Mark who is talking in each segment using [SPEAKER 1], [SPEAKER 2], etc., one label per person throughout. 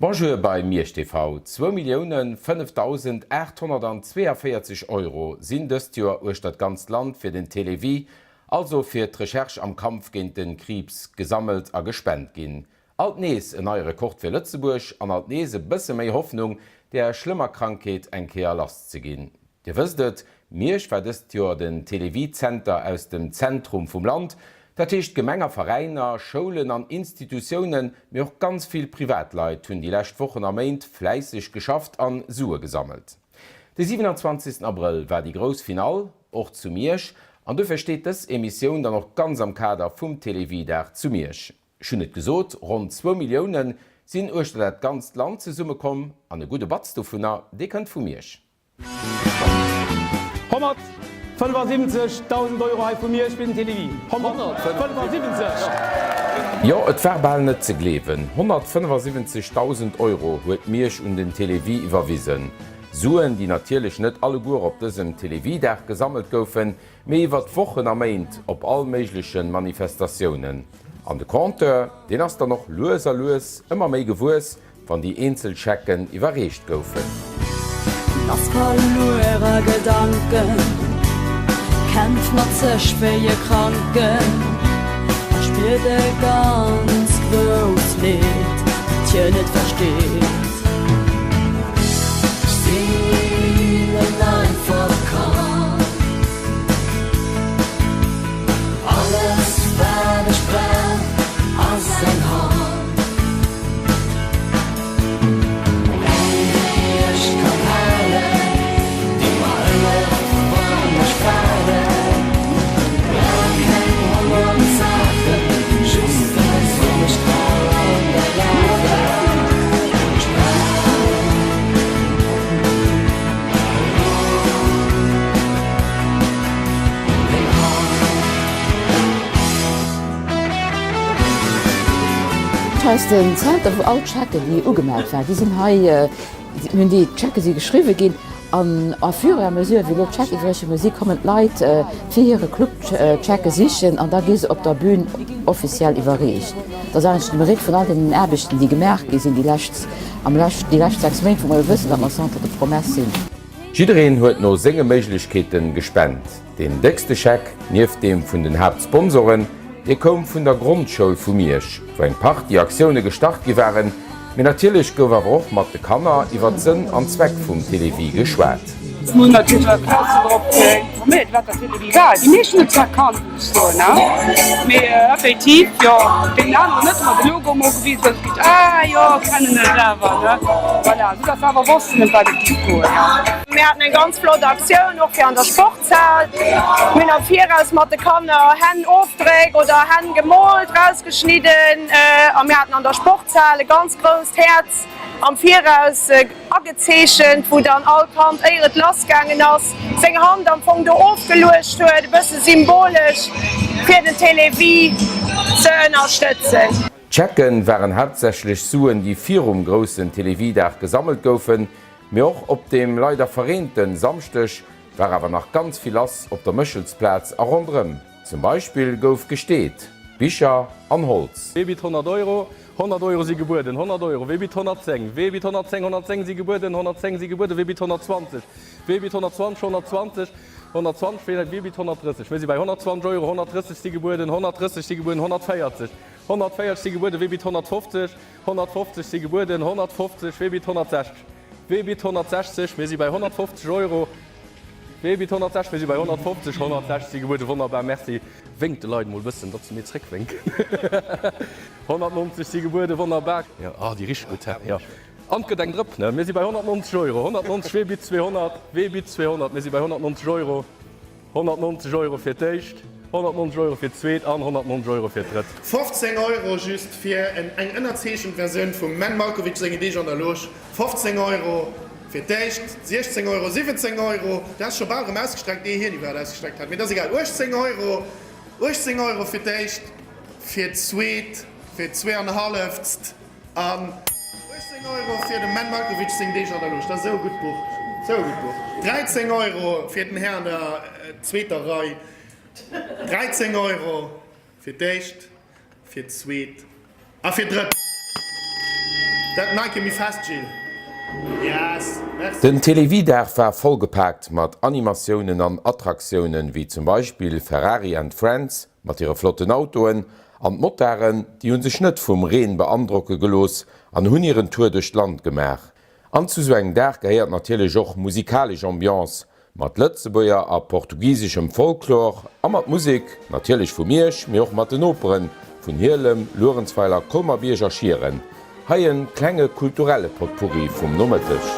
[SPEAKER 1] Bonjour bei Miersch TV. 2.005.842 Euro sinn dëst Joer uechter d'ganzt Land fir den Télévie, also fir d'Recherche am Kampf géint den Kriibs, gesammelt a gespent ginn. Alt nees en neie Rekord fir Lëtzebuerg an alt nees e bësse méi Hoffnung, där schlëmmer Krankheet eng Kéier lass ze ginn. Dir wësst et, Miersch war dëst Joer den Télévie-Zenter aus dem Zentrum vum Land. Dat heescht Gemeng a Veräiner, Schoulen an Institutiounen, mee och ganz vill Privatleit hunn déi lescht Wochen a Méint fläisseg geschafft an Sue gesammelt. De 27 Abrëll war déi grouss Finall, och zu Miersch, an dofir steet dës Emissioun dann och ganz am Kader vum Télévie-Dag zu Miersch. Ech hunn et gesot, ronn zwou Millioune sinn uechter dat ganzt Land zesummekomm an e gudde Batz dovunner, dee kënnt vu Miersch.
[SPEAKER 2] 175.000 Euro hei vu Miersch fir den Télévie. 175!
[SPEAKER 1] Jo, et war bal net ze gleewen, 175.000 Euro huet Miersch un den Télévie iwwerwisen. Suen, déi natierlech net alleguer op dësem Télévie-Dag gesammelt goufen, mee iwwert Wochen a Méint op all méigleche Manifestatiounen. An de Compteur, deen ass dann och lues a lues ëmmer méi gewuess, wann déi eenzel Schecken iwwerreecht goufen.
[SPEAKER 3] Ass verluer a Gedanken, kämpft mat sech wéi e Kranken a spiert e ganz grousst Leed, dat hien net versteet. Ech sinn en einfacht Kand, alles wat ech brauch ass eng Hand.
[SPEAKER 4] Hei ass den Zenter wou all d'Schecken déi ugemellt waren, déi sinn hei, mir hunn déi d'Schecke si geschriwwe ginn an au fur et à mesure wéi elo d'Scheck iwwerreeche si kommen d'Leit fir hire Club d'Schecke sichen an da gi se op der Bühn offiziell iwwerreecht. Dat ass eigentlech de Mérite vun all deenen Aarbechten déi gemaach gi sinn déi lescht am lescht déi lescht 6 Méint wou mer jo wëssen datt mer Centre de promesses sinn.
[SPEAKER 1] Jiddereen huet no senge Méiglechkeeten gespent. Deen déckste Scheck, nieft deem vun den Haaptsponsoren, dee koum vun der Grondschoul vu Miersch, wou eng Partie Aktioune gestart gi waren. Mee natierlech gouf awer och mat de Kanner iwwer Sënn an Zweck vum Télévie geschwat.
[SPEAKER 5] Mir hunn natierlech eis Klasse drop informéiert, wat dat Télévie war. Déi meeschten hunn et zwar kannt, muss ech soen, mee effektiv, jo, deenen aneren net. Hu mer de Logo mol gewisen, da gesot, ah jo, kennen ech awer, ne. Voilà, esou datt se awer wossten, ëm wat et géif goen, jo.
[SPEAKER 6] Mir haten eng ganz flott Aktioun och fir an der Sportshal. Mir hunn am Viraus mat de Kanner Hänn Ofdréck oder Hänn gemoolt, rausgeschnidden a mir haten an der Sportshal e ganz grousst Häerz am Viraus agezeechent, wou dann all Kand, éier et lass gaangen ass, seng Hand am Fong do ofgeluecht huet, e bësse symbolesch fir den Télévie ze ënnerstëtzen.
[SPEAKER 1] D'Schecken waren haaptsächlech Suen, déi virum groussen Télévie-Dag gesammelt goufen, Mee och op deem leider verreenten Samschdeg war awer nach ganz vill lass op der Méchelsplaz a ronderëm. Zum Beispill gouf gesteet, Bicher an Holz.
[SPEAKER 2] Wee bitt 100 Euro? 100 Euro si gebueden. 100 Euro. Wee bitt 110? Wee bitt 110? 110 si gebueden. 110 si gebueden. Wee bitt 120? Wee bitt 120? 120. 120. Wee wee bitt 130? Mir si bei 120 Euro. 130 si gebueden. 130 si gebueden. 140. 140 si gebueden. Wee bitt 150? 150 si gebueden, 150, wee bitt 160? Wee bitt 160? Mir si bei 150 Euro. Wee bitt 160? Mir si bei 150, 160 si gebueden, wonnerbar, merci. Wénkt de Leit mol e bëssen, datt se mir zréckwénken. 190 si gebueden, wonnerbar. Jo, ah, déi richt gutt, hä? Jo. An 't gëtt eng Drëpp, ne? Mir si bei 190 Euro. 190, wee bitt 200? Wee bitt 200? Mir si bei 190 Euro. 190 Euro fir d'éischt, 190 Euro fir d'zweet an 190 Euro fir d'drëtt.
[SPEAKER 7] 15 Euro just fir eng ënnerzeechent Versioun vum Menn Malkowitsch senge Deeg an der Loge, 15 Euro fir d'éischt, 16 Euro, 17 Euro, dat ass scho bal erëm ausgestreckt, ee hien iwwerhaapt ausgestreckt hat, mee dat ass egal, 18 Euro, 18 Euro fir d'éischt, fir d'zweet, fir d'zweeanhallefst. An 18 Euro fir dem Menn Malkowitsch seng Deeg an der Luucht, dat ass esou e gutt Buch, esou e gutt Buch. 13 Euro fir den Här an der zweeter Rei, 13 Euro fir d'éischt, fir d'zweet a fir d'drëtt. Dat Nike méi fest, Jill. Yes, merci.
[SPEAKER 1] Den Télévie-Dag war vollgepaakt mat Animatiounen an Attraktiounen, wéi zum Beispill Ferrari and Friends mat hire flotten Autoen an d'Motarden, déi hu sech net vum Reen beandrocke gelooss an hunn hiren Tour duerch d'Land gemaach. An zu sou engem Dag gehéiert natierlech och musikalesch Ambiance, mat Lëtzebuerger a portugiseschem Folklor a mat Musek, natierlech vu Miersch, mee och mat den Noperen vun Hielem, Luerenzweiler, Colmer-Bierg a Schieren. Hei en klenge kulturelle Potpourri vum Nomëtteg.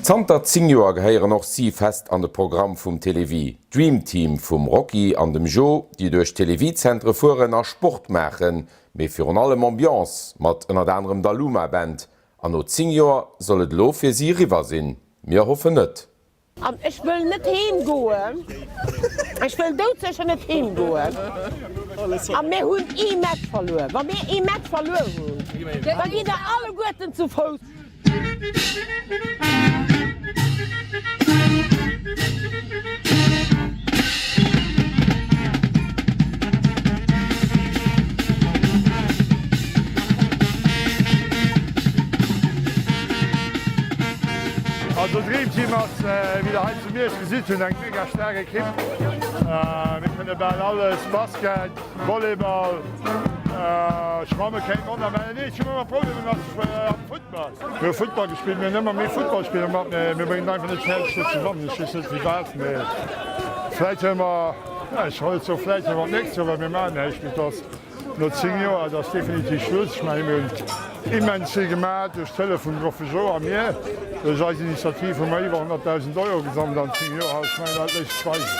[SPEAKER 1] Zanter 10 Joer gehéieren och si fest an de Programm vum Télévie, d'Dream Team vum Rocky an dem Jo, déi duerch d'Télévie-Zentre fueren a Sport maachen, mee virun allem Ambiance mat ënnert anerem der Luma Band. An no 10 Joer soll et elo fir si eriwwer sinn? Mir hoffen net.
[SPEAKER 8] An ech wëll net heem goen. Ech wëll doudsécher net heem goen. A mir hunn ee Match verluer. Wa mir ee Match verluer hunn, da gitt der alleguerten zu Fouss.
[SPEAKER 9] Also Dream Team ass, wéi der hei zu Miersch gesitt hunn, eng mega staark Ekipp. Mir kënne bal alles, Basket, Volleyball, Schwamme keng Wonner, mä den eenzege wou mer Problemer hunn ass am Futtball. Mir hu Futtball gespillt, mir hunn ëmmer méi Futtballspiller mat, mä mir bréngen et einfach net fäerdeg fir ze wannen. Ech weess net firwat, mä vläit hu mer, ech wollt soen, vläit hu mer d'nächst Joer, well mir maachen näischt, mee et ass No 10 Joer, et ass definitiv Schluss. Ech mengen, mir hunn immens vill gemaach duerch d'Hëllef vum Groffe Jo a mir. Duerch eis Initiativ hu mer iwwer 100.000 Euro gesammelt an 10 Joer. Ech mengen, dat léisst sech weisen.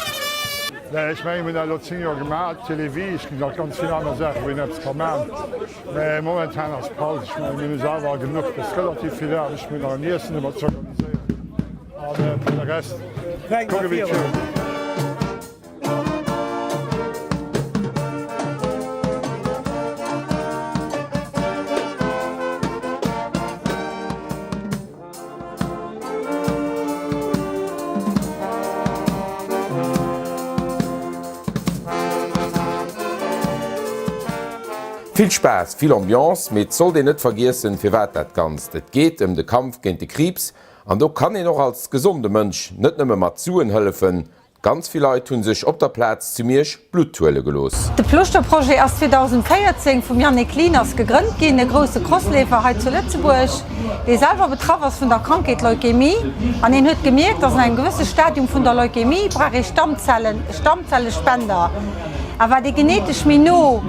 [SPEAKER 9] Mä ech mengen, mir hunn dat elo 10 Joer gemaach, Télévie, et ginn nach ganz vill aner Saachen, wou een eppes ka maachen. Mä momentan ass Paus. Ech mengen, mir hu selwer genuch, et ass relativ vill Aarbecht, mir hunn nach en Iessen ëmmer ze organiséieren. An fir de Rest kucke mir virun.
[SPEAKER 1] Vill Spaass, vill Ambiance, mee et sollt een net vergiessen, firwat dat Ganzt. Et geet ëm de Kampf géint de Kriibs an do kann een och als gesonde Mënsch net nëmme mat Suen hëllefen, Ganz vill Leit hunn sech op der Plaz zu Miersch Blutt huele gelooss.
[SPEAKER 10] De Plooschter-Projet ass 2014 vum Yannick Lieners gegrënnt ginn, e grousse Crossleefer hei zu Lëtzebuerg, dee selwer betraff ass vun der Krankheet Leukämie. An hien huet gemierkt, dass an engem gewësse Stadium vun der Leukämie brauch ee Stammzellen, Stammzellespender. A wat ee genetesch méi no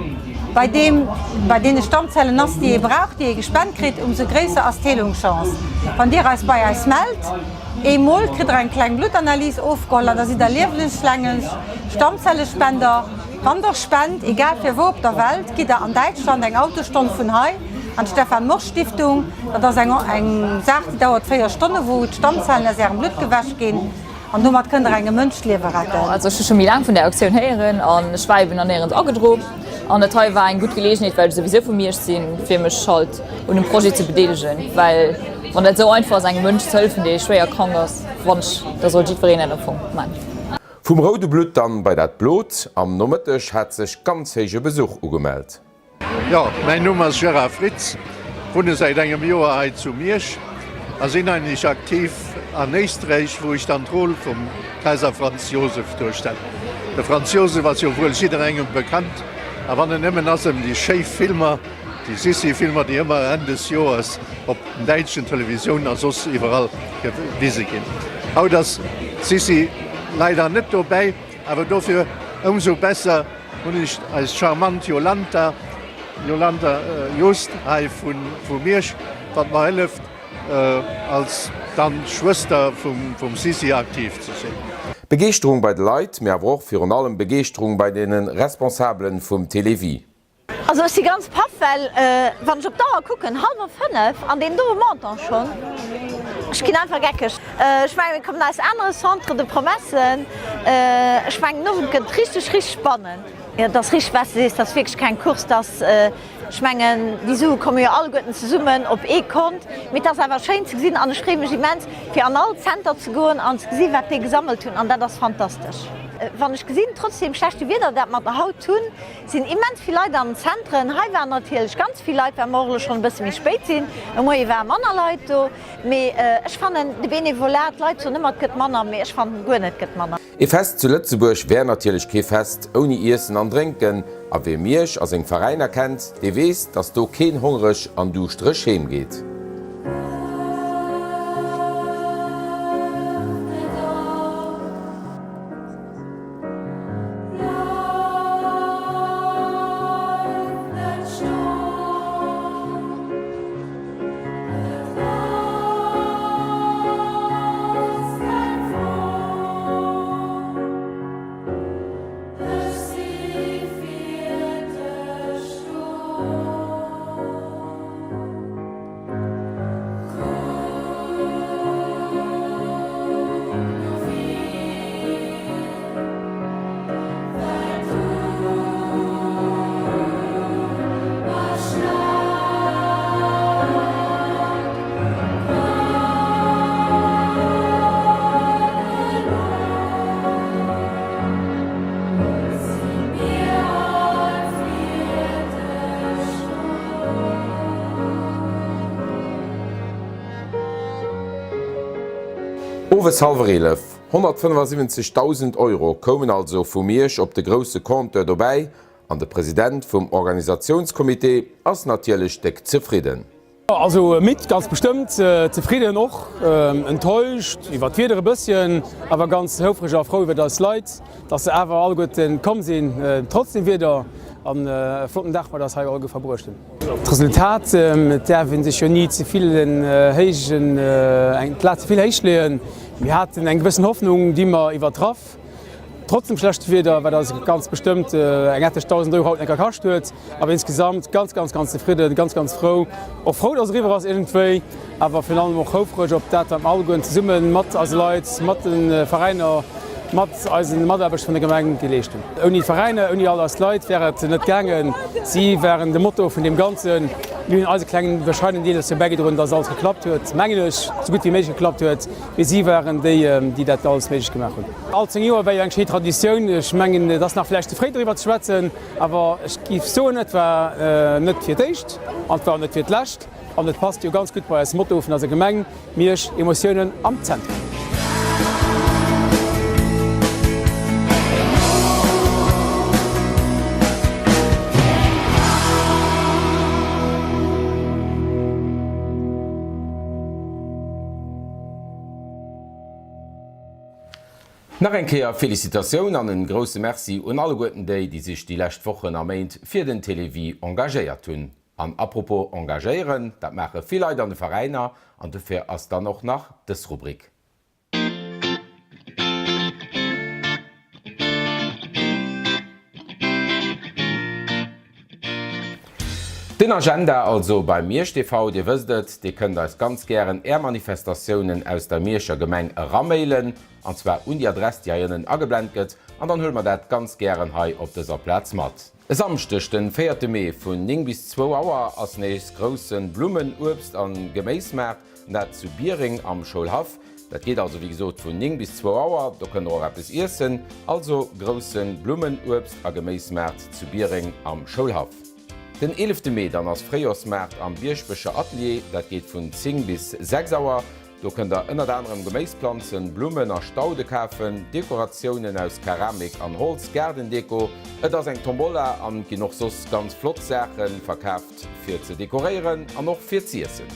[SPEAKER 10] bei deem, bei deene Stammzellen ass, déi ee brauch, déi ee gespent kritt, ëmsou gréisser ass d'Heelungschance. Wann Dir eis bei eis mellt, Ee Mol kritt der eng kleng Bluttanalys ofgeholl an da sidd der liewenslänglech Stammzellespender. Wann der spent, egal fir wou op der Welt, gitt der an Däitschland, eng Autostonn vun hei, an d'Stefan Morsch Stiftung. Dat ass eng eng Saach déi dauert 4 Stonnen, wou d'Stammzellen aus ärem Blutt gewäsch ginn an domat kënnt der engem Mënsch d'Liewe retten.
[SPEAKER 11] Also ech hu scho méi laang vun där Aktioun héieren an ech war eben nach néierens agedro. An dat hei war eng gutt Geleegenheet, well ech souwisou vu Miersch sinn, fir mech halt un dem Projet ze bedeelegen, well wann dat esou einfach ass engem Mënsch ze hëllefen, dee schwéier krank ass, wann ech, da sollt jiddwereen dat am Fong man.
[SPEAKER 1] Vum roude Blutt dann bei dat blot. Am Nomëtteg hat sech ganz héije Besuch ugemellt.
[SPEAKER 9] Jo, mäin Numm ass Gérard Fritz, wunne säit engem Joer hei zu Miersch a sinn eigentlech aktiv an Éisträich, wou ech dann d'Rôle vum Kaiser Franz Josef duerstellen. De Franz Josef ass jo wuel jidderengem bekannt, a wann et nëmmen ass ëm déi schéi Filmer, déi Sissi-Filmer, déi ëmmer Enn des Joers op den däitschen Televisiounen a soss iwwerall gewise ginn. Haut ass d'Sissi leider net dobäi, awer dofir ëmsou besser hunn ech eis charmant Jolanta, Jolanta Just hei vu Miersch, wat mer hëlleft, als dann Schwëster vum Sissi aktiv ze sinn.
[SPEAKER 1] Begeeschterung bei de Leit, mee awer och virun allem Begeeschterung bei deene Responsabelen vum Télévie.
[SPEAKER 12] Also ech si ganz paff, well wann ech op d'Auer kucken, hallwer 5 an deen doe Montant schonn, ech ginn einfach geckeg. Ech mengen mir kommen aus anere Centres de Promessen, ech mengen den Owend gëtt richteg richteg spannend. Jo, et ass richteg wat s de sees, et ass wierklech keng Course, et ass Ech mengen, déi Sue komme jo alleguerten zesummen op ee Kont. Mee et ass awer schéin ze gesinn an ech freeë mech immens, fir an all Zenter ze goen an ze gesinn, wat déi gesammelt hunn. An dat ass fantastesch. Wann ech gesinn, trotz deem schlechte Wieder, dat mer haut hunn, sinn immens vill Leit an den Zentren. Hei waren natierlech ganz vill Leit, well mer och elo schonn e bësse méi spéit sinn. E Moie ware manner Leit do. Mee ech fannen, de Benevolat, d'Leit soen ëmmer, et gëtt manner, mee ech fannen guer net, et gëtt manner.
[SPEAKER 1] Ee Fest zu Lëtzebuerg wär natierlech kee Fest ouni Iessen an Drénken. A wee Miersch a seng Veräiner kennt, dee weess, dass do keen hongreg an duuschtereg heem geet. Owes hallwer 11, 175.000 Euro koumen also vu Miersch op de grousse Compteur dobäi an de President vum Organisatiounscomité ass natierlech déck zefridden.
[SPEAKER 13] Also midd ganz bestëmmt, zefridden och, enttäuscht iwwer d'Wieder e bësschen, awer ganz houfreg a frou iwwer eis Leit, dass se awer alleguerten komm sinn, trotz dem Wieder, an e flotten Dag mat eis hei alleguer verbruecht hunn. D'Resultat, et däerf ee sech jo ni ze vill en héijen, eng d'Lat ze vill héich leeën. Mir haten eng gewëssen Hoffnung, déi mer iwwertraff. Trotz dem schlechte Wieder, wat eis ganz bestëmmt eng etlech 1.000 Euro haut enker kascht huet, awer insgesamt ganz, ganz, ganz zefridden, ganz, ganz frou. Och frou, dass et eriwwer ass iergendwéi, awer virun allem och houfreg op dat, wat mer allegueren zesumme mat eise Leit, mat de Veräiner, mat eise Mataarbechter vun der Gemeng geleescht hunn. Ouni d'Veräiner, ouni all eis Leit wär et net gaangen. Si waren de Motor vun deem Ganzen. Mir hunn eise klengen, bescheidenen Deel dozou bäigedroen, dass alles geklappt huet, mengen ech, esou gutt wéi méiglech geklappt huet. Mee si waren déi, déi dat alles méiglech gemaach hunn. All 10 Joer war jo eng schéi Traditioun. Ech mengen, et ass nach vläicht ze fréi doriwwer ze schwätzen, awer ech géif soen, et war net fir d'éischt an et war och net fir d'lescht. An et passt jo ganz gutt bei eist Motto vun eiser Gemeng, Miersch, Emotiounen am Zentrum.
[SPEAKER 1] Nach eng Kéier Felicitatioun an en grousse Merci un alleguerten déi, déi sech déi lescht Wochen a Méint fir den Télévie engagéiert hunn. An apropos engagéieren, dat maache vill Leit an de Veräiner an dofir ass dann och nach dës Rubrik. Den Agenda also bei Miersch TV, Dir wësst et, Dir kënnt eis ganz gären Är Manifestatiounen aus der Mierscher Gemeng eramailen, an zwar un déi Adress déi hei ënnen ageblent gëtt, an dann huele mer dat ganz gären hei op dëser Plaz mat. E Samschdeg den véierte Mee vun 9 bis zwou Auer ass nees groussen Blummen-, Uebst an Geméismaart, dat zu Biereng am Schoulhaff. Dat geet also wéi gesot vun 9 bis zwou Auer, do kënnt der och eppes iessen. Also groussen Blummen-, Uebst a Geméismaart zu Biereng am Schoulhaff. Den eelefte Mee dann ass Fréijorsmaart am Bierschbecher Atelier, dat geet vun 10 bis 6 Auer. Do kënnt der ënnert anerem Geméisplanzen, Blummen a Staude kafen, Dekoratiounen aus Keramik an Holz, Gaardendeko, et ass eng Tombola an et ginn och soss ganz flott Saache verkaaft fir ze dekoréieren an och fir z'iessen.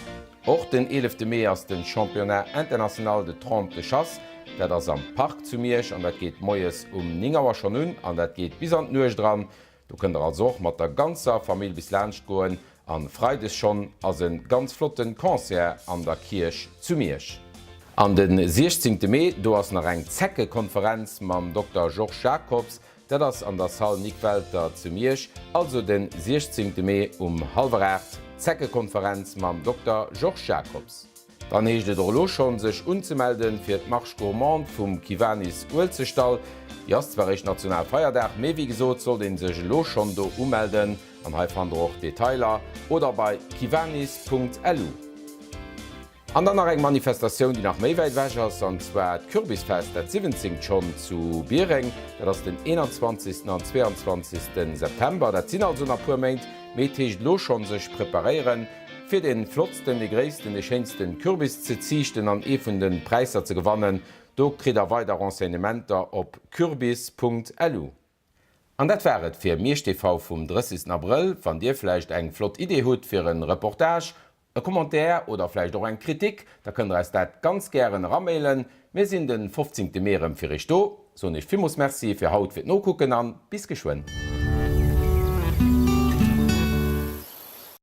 [SPEAKER 1] Och den eelefte Mee ass den Championnat International de Trompe de Chasse. Dat ass am Park zu Miersch an dat geet moies um 9 Auer schonn un an dat geet bis an d'Nuecht eran. Do kënnt der also och mat der ganzer Famill bis laanscht goen. An Freides schonn ass en ganz flotten Concert an der Kierch zu Miersch. An den 16 Mee, do ass nach eng Zeckekonferenz mam Dokter Georges Jacobs. Dat ass an der Salle Nic Welter zu Miersch, also den 16 Mee um hallwer 8, Zeckekonferenz mam Dokter Georges Jacobs. Dann heescht et och elo schonn sech unzemelden fir d'Marche Gourmande vum Kiwanis Uelzechtdall. Déi ass zwar réischt Nationalfeierdag, mee wéi gesot sollt een sech elo schonn do umelden an hei fannt der och Detailer oder bei kiwanis.lu. An dann nach eng Manifestatioun, déi nach méi wäit ewech ass, an zwar d'Kürbisfest, dat siwwenzéngt schonn zu Biereng. Dat ass den 21. an 22. September. Dat sinn also nach puer Méint, mee et heescht elo schonn sech preparéieren, fir dee flottsten, dee gréissten, dee schéinsten Kürbis ze ziichten an ee vun de Präisser ze gewannen. Do kritt der weider Renseignementer op kürbis.lu. An dat war et fir Miersch TV vum 30. Abrëll. Wann dir vläicht eng flott Idee hutt fir en Reportage, e Commentaire oder vläicht och eng Kritik, da kënnt der eis dat ganz gären eramailen. Mir sinn den 15. Mee erëm fir iech do. Soen iech villmools Merci fir haut fir d'Nokucken an bis geschwënn.